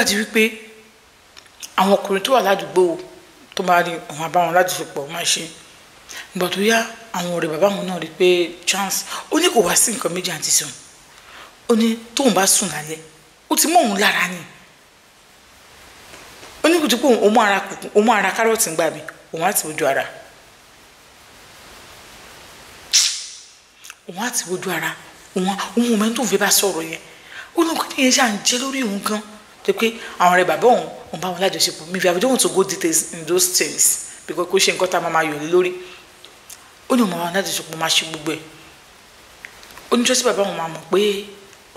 Ó wá di wípé àwọn ọkùnrin tó wà ládùúgbò tó máa rí òun àbáwọn lájọṣepọ̀ máa ṣe. Ìgbà tó yá, àwọn ọ̀rẹ́ bàbá òun náà rí pé chance. Ó ní kò wá sí nǹkan méjì àti sùn. Ó ní tóun bá sùn lálẹ́, ó ti mọ́ òun lára ni. Ó ní kùtù pé òun mú ara kùkù, òun mú ara kárọ̀tì ń gbà mí, òun á ti wojú ara, òun á ti wojú ara òun. Òun ò mẹ́ni tó ń fi bá sọ̀rọ̀ yẹn. Ó ní kí ni yẹn ṣáà ń jẹ́ lórí òun gan tó pé àwọn ọ̀rẹ́ bàbá òun, òun bá wọn lájọṣepọ̀. Maybe I don't want to go details in those things because kò ṣe nǹkan tá a máa yọ̀ lé lórí. Ó ní òun máa bá wọn lájọṣepọ̀, máa ṣe gbogbo ẹ̀. Ó ní jọ́sí bàbá òun máa mọ̀ pé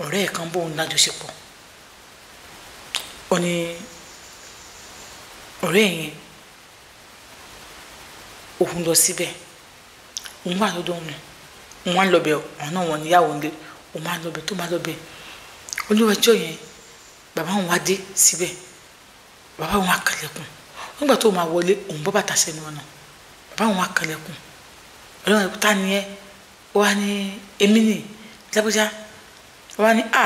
ọ̀rẹ́ ẹ̀ kan bóun lájọṣepọ̀. Ó ní ọ̀rẹ́ yẹn, òun lọ síbẹ̀, òun wà lọ́dọ̀ òun, òun wà lọ́bẹ̀ ọ̀hún náà, wọ́n níyàwó ńlẹ̀, òun máa lọ́bẹ̀ tó máa lọ́bẹ̀ olúwẹjọ́ yẹn. Bàbá òun wá dé síbẹ̀, bàbá òun wá kànlẹ̀kùn. Nígbà tó máa wọlé, òun bọ́ bàtà sẹ́nu ọ̀nà. Bàbá òun wá kànlẹ̀kùn. Ọlọ́run ta ni ẹ́? Ó wá ní èmi nì lábújá. Ó wá ní à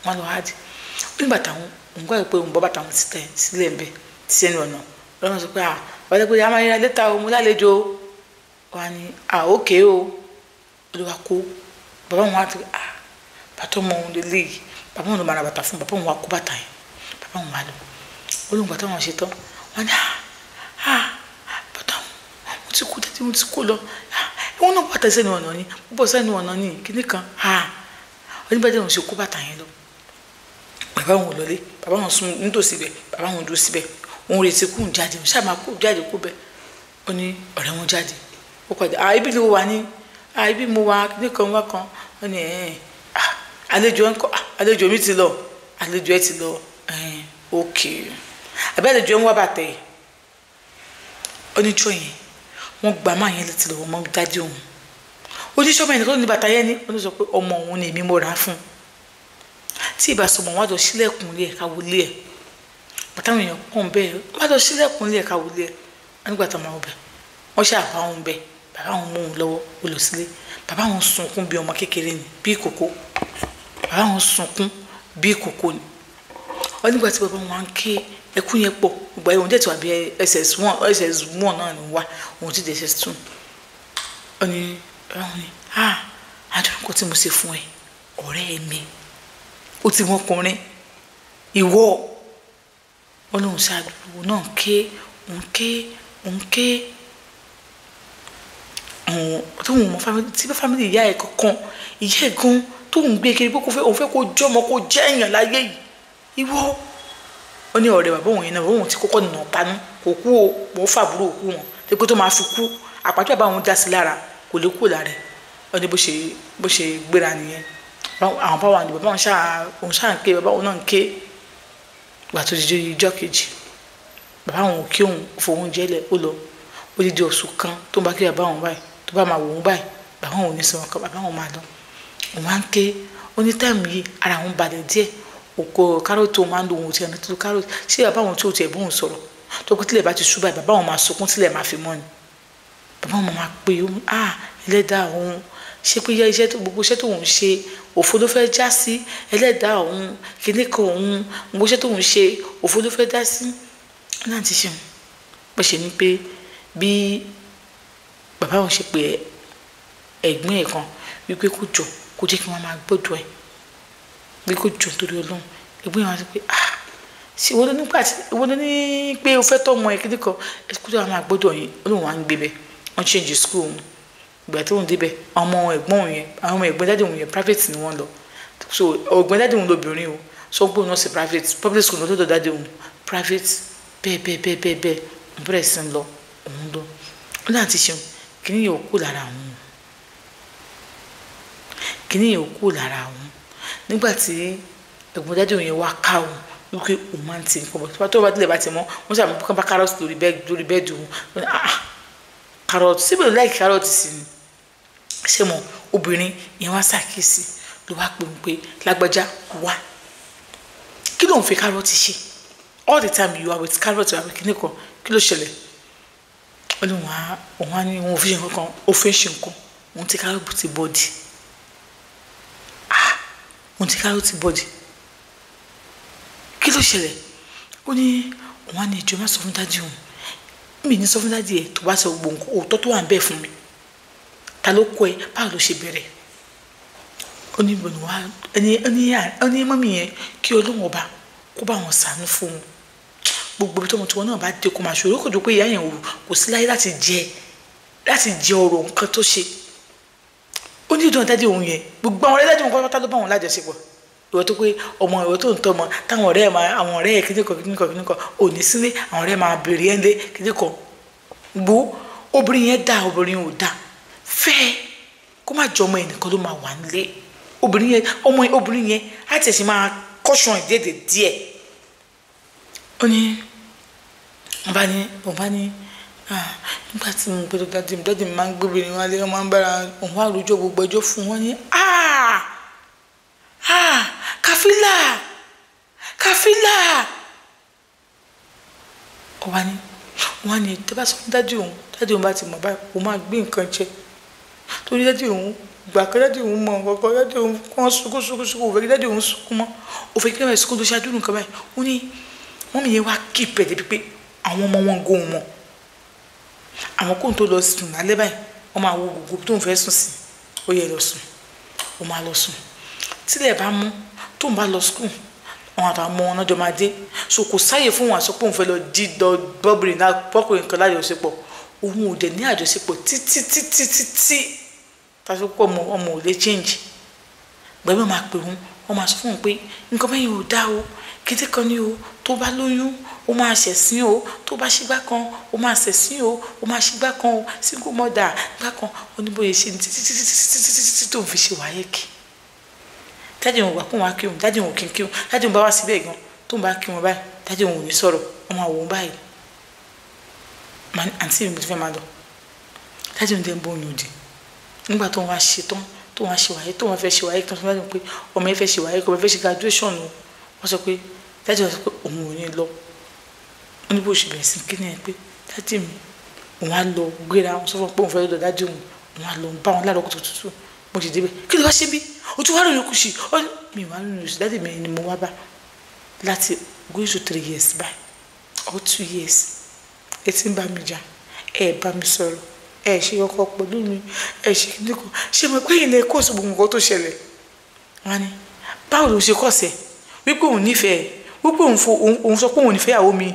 wọn lọ wá di. Nígbà táwọn òun gbọ́ pé òun bọ́ bàtà wọn sílẹ̀ ń bẹ̀ sẹ́nu ọ̀nà, ọlọ́run sọ pé à wọ́n pé a máa yẹra létà o, mo lálejò. Ó wá ní à ókè o. Olúwa kó bàbá òun wá ti à bàtà ọmọ òun lélẹ́yìí. Bàbá òun ló máa ra bàtà fún bàbá òun, wá kó bàtà yẹn. Bàbá òun wá lọ. Olóhùn bàtà wọn ṣe tán, wọn ní à bàtà wọn ti kú tẹ́tí, wọn ti kú lọ. Wọn náà bàtà sẹ́nu ọ̀nà ni, bọ́ sẹ́nu ọ̀nà ni kíní kan. Oníbàjẹ́ òun ṣe kó bàtà yẹn lọ. Bàbá òun lọlé, bàbá òun sún nítòsí bẹ̀, bàbá òun dúró síbẹ̀, òun retí kú ń jáde, òun ṣáà máa kú jáde kú bẹ̀. Ó ní ọ̀rẹ́ wọn jáde, ó padà ibi ló wà ní ibi mo wà kíní kan wá kan. Ó ní àlejò ńkọ́? Àlejò mi ti lọ. Àlejò ẹ ti lọ? Ok, àbí àlejò ẹ ń wá bàtẹ yìí? Oníjọ́ yẹn, wọ́n gba máa yẹn létí lọ́wọ́ mọ́ dájú òun. Oníṣọ́ mẹ́rin tó ní bàtà yẹn ni ó ní sọ pé ọmọ òun ni èmi mo rà á fún tí ìbá sọmọ wọn á jọ sílẹ̀kùn ilé ẹ̀ ká wọlé ẹ̀. Bàtà àwọn èèyàn kàn bẹ́ẹ̀, wọ́n á jọ sílẹ̀kùn ilé ẹ̀ ká wọlé ẹ̀. Wọ́n nígbà tó máa wọ bẹ̀, wọ́n ṣàbá òun bẹ̀. Bàbá òun mú òun lọ́wọ́, ó lọ sílé. Bàbá òun sunkún bí ọmọ kékeré ni, bí ìkókó. Bàbá òun sunkún bí ìkókó ni. Wọ́n nígbà tí bàbá òun wá ń ké, ẹkún yẹn pọ̀. Ìgbà yẹn òun dẹ̀ tí wà bí SS1, SS1 náà ni wá, òun ti dé SS2. Ó ní bàbá òun ní àdúgbò tí mo ṣe fún ẹ, ọ̀rẹ́ mi, ó ti wọ́n kọrin ìwọ. Wọn lóun ṣàdúgbò náà ké, òun ké, òun ké, òun tóun mọ tí bá fámìlì ìyá ẹ kankan, ìyá ẹ gan tóun gbé kiri pé kò fẹ́, òun fẹ́ kó jọmọ kó jẹ́ èèyàn láyé yìí ìwọ. Ó ní ọ̀rẹ́ bàbá òun yẹn náà, òun ti kọ́kọ́ nà panú kò kú o, mò ń fàbúrò òkú wọn tó pé tó máa fi kú àpàtúwà bá òun dá sí lára, kò lè kú lára ẹ̀. Ó ní bó ṣe gbéra nìyẹn. Àwọn bá wà ní bàbá òun ṣáà, òun ṣáà ń ké, bàbá òun náà ń ké. Gbà tó di ijọ́ kejì, bàbá òun kí òun fòun jẹ́lẹ̀, ó lọ. Ó di oṣù kan tó ń bá kí bàbá òun báyìí, tó bá máa wò ó báyìí, bàbá òun ò ní sọ ọkọ. Bàbá òun máa lọ, òun máa ń ké. Ó ní time yìí ara òun balẹ̀ díẹ̀. Òkò kárọ̀tì òun máa ń lo, òun tiẹ̀ tó kárọ̀tì ṣé bàbá òun tí ò tiẹ̀ bóun sọ̀rọ̀ tó kó tílẹ̀ bá ti ṣú báyìí, bàbá òun máa sunkún tílẹ̀ máa fi mọ́ ni. Bàbá òun máa pè é, ẹlẹ́dàá òun, ṣé pé iṣẹ́ tó gbogbo iṣẹ́ tó ń ṣe òfo ló fẹ́ já sí? Ẹlẹ́dàá òun, kíní kan òun, gbogbo iṣẹ́ tó ń ṣe òfo ló fẹ́ já sí náà ti ṣeun. Bó ṣe ní pé bí bàbá òun ṣe pé ẹ̀gbọ́n ẹ̀ kan wípé kó jọ kó jẹ́ kí wọ́n máa gbọ́dọ̀ ẹ̀, pé kó jọ nítorí Ọlọ́run. Ẹ̀gbọ́n yẹn wá sọ pé ṣé ìwọ ló nígbà tí ìwọ ló ní pé o fẹ́ tọ́ ọmọ ẹ̀ kíní kan, ẹ̀ kó tó máa gbọ́dọ̀ yín? Olóhùn wa ń gbé bẹ́ẹ̀, wọ́n change school òun. Ìgbà tó ń débẹ̀, àwọn ọmọ ẹ̀gbọ́n òun yẹn, àwọn ọmọ ẹ̀gbọ́n daddy òun yẹn, private ni wọ́n lọ. So ẹ̀gbọ́n daddy òun lóbìnrin o, so gbóhùn náà sí private, public school lọ́dọ̀ daddy òun, private, bẹ́ẹ̀ bẹ́ẹ̀ bẹ́ẹ̀ bẹ́ẹ̀ bẹ́ẹ̀. Òun bẹ̀rẹ̀ sí ń lọ, òun lọ. Ó náà ti ṣeun, kíní yẹn ò kú lára òun, kíní yẹn ò kú lára òun. Nígbà tí ẹ̀gbọ́n daddy òun yẹn wá ká òun wípé òun máa ń ti nǹkan bọ̀, tó bá tilẹ̀ bá ti mọ́, wọ́n sábà kán bá kárọ̀tì lórí bẹ́ẹ̀dì òun. Kárọ̀tì síbẹ̀, láì kárọ̀tì sí ni ṣé mo obìnrin yẹn wá ṣàkíyèsí, ló wá pè mí pé lágbájá wá, kí ló ń fi kárọ̀tì ṣe? All the time you are with carrot, you are with kíní kan, kí ló ṣẹlẹ̀? Ó ní òun á ní òun ò fi ṣe nǹkan kan. Ó fi ń ṣe nǹkan, òun ti kárọ̀tì bọ́ọ̀dì, òun ti kárọ̀tì bọ́ọ̀dì. Kí ló ṣẹlẹ̀? Ó ní òun á ní ìjọ má sọ fún daddy òun. Mi ní sọ fún daddy ẹ̀ tó bá sọ gbogbo òótọ́ tó wà ń bẹ̀ fún mi. Ta ló kọ́ ẹ? Báwo ló ṣe bẹ̀rẹ̀? Ó ní ìbọn wa ẹni ó ní mummy yẹn kí Ọlọ́run ọba kó bá wọn ṣàánú fún un. Gbogbo ibi tọ́mọ tiwọn náà bá dé kó máa ṣòro, kò jọ pé ìyá yẹn kò sí láyé láti jẹ ọ̀rọ̀ nǹkan tó ṣe. Ó ní ìdùnnú daddy òun yẹn, gbogbo àwọn ọ̀rẹ́ daddy òun pátá ló bá wọn lájọṣepọ̀. Ìwọ tó pé ọmọ ìwọ tó ń tọ́ ọmọ táwọn ọ̀rẹ́ ẹ̀ máa àwọn ọ̀rẹ́ ẹ̀ kíníkan kíníkan kíníkan ò ní sílé, àwọn ọ̀rẹ́ máa bèrè ẹ̀ ńlé kíníkan. Gbó obìnrin yẹn dá, obìnrin ò dá. Fẹ́ kó má jọ ọmọ ẹnìkan ló máa wà nílé. Obìnrin yẹn ọmọ obìnrin yẹn á tẹ̀sí máa kọ́ṣán ìdédè díẹ̀. Ó ní wọ́n bá ní nígbà tí mo gbọ́dọ̀ daddy mi máa ń gbóbìnrin wálé, wọ́n máa ń bára òun wá rojọ́ gbogbo ẹjọ́ fún wọn ní Kàfílà Kàfílà. Ọba ní wọ́n ní tẹ́ bá sọ fún daddy òun, daddy òun bá ti mọ̀ báyìí, òun máa gbé nǹkan jẹ. Torí daddy òun gbà pé daddy òun mọ̀ nǹkan kan, daddy òun kàn sunkún sunkún sunkún, òun fẹ́ kí daddy òun sunkún mọ́, òun fẹ́ kí daddy òun sunkún tó ṣe àdúrà nǹkan báyìí. Ó ní mummy yẹn wá keep ẹ̀ débi pé àwọn ọmọ wọn gò mọ̀. Àwọn kóhun tó lọ sùn lálẹ́ báyìí, wọ́n máa wo gbogbo tó ń fẹ́ sùn sí, ó yẹ lọ sùn, ó máa lọ sùn. Tílẹ̀ bá mú, tó ń bá lọ school, àwọn àtàwọn ọmọ wọn náà jọ máa dé. So kò sáyè fún wọn àsọ pé òun fẹ́ lọ jí lọ bọ́bìnrin náà bọ́kùnrin kan lájọṣepọ̀. Òun ò dẹ̀ ní àjọṣepọ̀ títí títí títí tàbí pé ọmọ ò lè change. Gbẹ̀mí máa pè wọ́n, wọ́n máa sọ fún òun pé nǹkan bẹ́yìn ò dá o, kété kan ní o, tó bá lóyún, ó máa ṣẹ̀sín o, tó bá ṣígbá kan, ó máa ṣẹ̀sín o, ó máa ṣígbá kan o, single mother gbá kan. Ó ní bóyá ṣe ní títí títí títí títí tó ń fi ṣe WAEC. Daddy òun wà kó wọn á kí òun, daddy òun kì í kí òun, daddy òun bá wá síbẹ̀ gan, tó ń bá kí wọn báyìí, daddy òun ò ní sọ̀rọ̀, wọ́n máa wò ó báyìí. Àǹtí mi mo ti fẹ́ máa lọ. Daddy òun dẹ̀ ń bọ́ òun òdì. Nígbà tó ń wá ṣe tán, tó ń wá ṣe WAEC, tó ń wá fẹ́ ṣe WAEC, tó ń sọ fún pé ọmọ yẹn fẹ́ ṣe WAEC, ọmọ yẹn fẹ́ ṣe graduation o. Wọ́n sọ pé daddy òun sọ pé òun ò ní lọ. Ó ní bó ṣe bẹ̀rẹ̀ sí kí ni ẹ pé daddy mi òun á lọ gbéra, wọ́n sọ fún pé òun fẹ́ lọ daddy òun, òun á lọ bá wọn láàárọ̀ kùtùkùtù. Mo ti débẹ̀, kí ló wá ṣe bí? O tún wá lóyún kù sí. Ó ní mi wá lóyún sí, daddy mi ni mo wá bá láti going to 3 years báyìí or 2 years. Ẹ ti ń bá mi jà, ẹ bá mi sọ̀rọ̀, ẹ ṣe ọkọ pẹ̀lú mi, ẹ ṣe kíní kan. Ṣé mo pé ilẹ̀ kọ́ọ̀sì gbogbo nǹkan tó ṣẹlẹ̀? Wọ́n á ní báwo ló ṣe kọ́ọ̀sì ẹ̀? Wípé òun nífẹ̀ẹ́, wípé òun sọ pé òun nífẹ̀ẹ́ ìyàwó mi.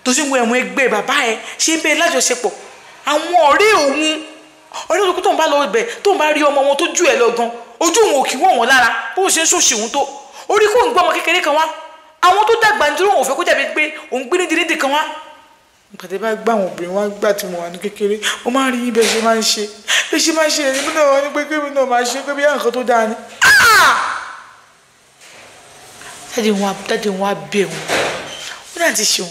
Tó sì ń wo ẹ̀wọ̀n ẹgbẹ́ bàbá ẹ ṣé ń bẹ lájọṣepọ̀. Àwọn ọ̀rẹ́ òun, ọ̀rẹ́ òun tó ń bá lọ ibẹ̀, tó ń bá rí ọmọ wọn tó jù ẹ lọ gan, ojú òun ò kí wọ̀n wọ́n lára, bó ṣe ń ṣòṣì òun tó. Orí kò ń gbọ́ ọmọ kékeré kan wá. Àwọn tó dàgbà nítorí òun ò fẹ́ kó jàbí pé òun gbé nídìí nídìí kan wá. Ìgbà tí bá gbá àwọn obìnrin wá gbà tí mo wà ní kékeré, mo máa ń rí bẹ́ẹ̀ ṣe máa ń ṣe. Bẹ́ẹ̀ ṣe máa ń ṣe èmi náà wọ́n ní pé kémi náà máa ṣe pé bí nǹkan tó dáa ni. Daddy wọn á bẹ̀ wọ́n. Ó náà ti ṣeun.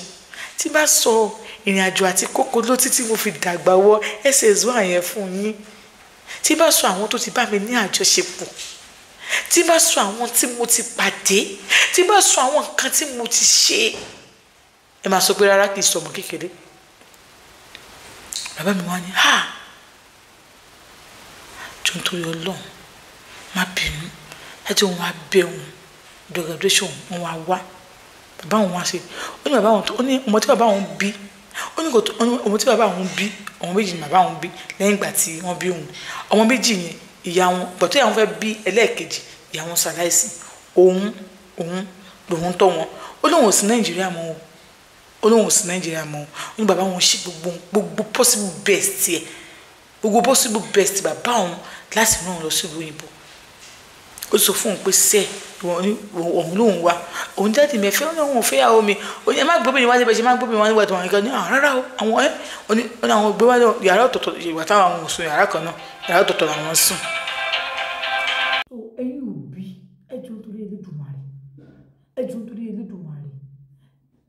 Tí bá sọ ìrìn àjò àti kókó ló títí mo fi dàgbà wọ SS1 yẹn fún yín. Tí bá sọ àwọn tó ti bá mi ní àjọṣepọ̀. Tí bá sọ àwọn tí mo ti pàdé. Tí bá sọ àwọn nǹkan tí mo ti ṣe. Ẹ máa sọ pé rárá kì í sọ ọmọ kékeré. Bàbá mi wá ní, ha! Jọ̀ọ́ nítorí Ọlọ́run, má bínú. Daddy òun wá bẹ̀ òun. The graduation òun wá wá. Bàbá òun wá ṣe. Ó ní bàbá òun tó, ó ní ọmọ tí bàbá òun bí. Ó ní kò tó, ó ní ọmọ tí bàbá òun bí, ọmọ méjì ni bàbá òun bí lẹ́yìn ìgbà tí wọ́n bí òun. Ọmọ méjì yẹn, ìyá wọn, ìgbà tó ìyá wọn fẹ́ bí ẹlẹ́ẹ̀kejì, ìyá wọn ṣaláìsí. Òun, òun lòun tọ́ wọn. Ó lóun ò sí Nàìjíríà mọ́ o. Ó lóun ò sí Nàìjíríà mọ́ o. Ó ní bàbá òun ṣe gbogbo, gbogbo possible best ẹ̀. Gbogbo possible best bàbá òun láti rán òun lọ sí ìlú òyìnbó. Ó sọ fún òun pé sẹ́, òun lòun wá. Òun jáde mi ẹ fẹ́, ó ní òun ò fẹ́ ìyàwó mi. Ó ní ẹ má gbóbìnrin wálé bẹ́ẹ̀ ṣe má gbóbìnrin wálé nígbà tí wọ́n nìkan ní, rárá o, àwọn ẹ́, ó ní àwọn gbé wálé yàrá ọ̀tọ̀ọ̀tọ̀, ìgbà táwọn àwọn ò sùn yàrá kan náà, yàrá ọ̀tọ̀ọ̀tọ̀ làwọn ń sùn. So ẹ̀yin òbí, ẹ jọ̀ọ́ nítorí Elédùmarè, ẹ jọ̀ọ́ nítorí Elédùmarè.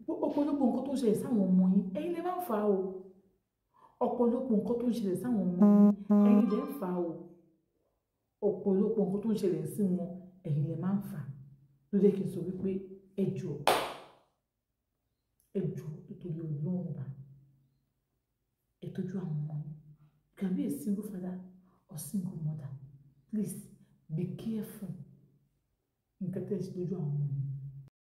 Ọ̀pọ̀lọpọ̀ nǹkan tó ń ṣẹlẹ̀ sáwọn ọmọ yín, ẹ̀yin lẹ máa ń fà á o. Ọ̀pọ̀lọpọ̀ nǹkan tó ń ṣẹlẹ̀ sáwọn ọmọ yín, ẹ̀yin lẹ ń fà á o. Ọ̀pọ̀lọpọ̀ nǹkan tó ń ṣẹlẹ̀ sí wọn, ẹ̀yin lẹ máa ń fà á. Ló jẹ́ kí n sọ wípé ẹ jọ̀ọ́, ẹ jọ̀ọ́ nítorí Ọlọ́run ọba, ẹ tọ́jú àwọn ọmọ yín. You can be a single father or single mother. Please be careful. Nǹkan tẹ́ ẹ ṣe lójú àwọn ọmọ yín.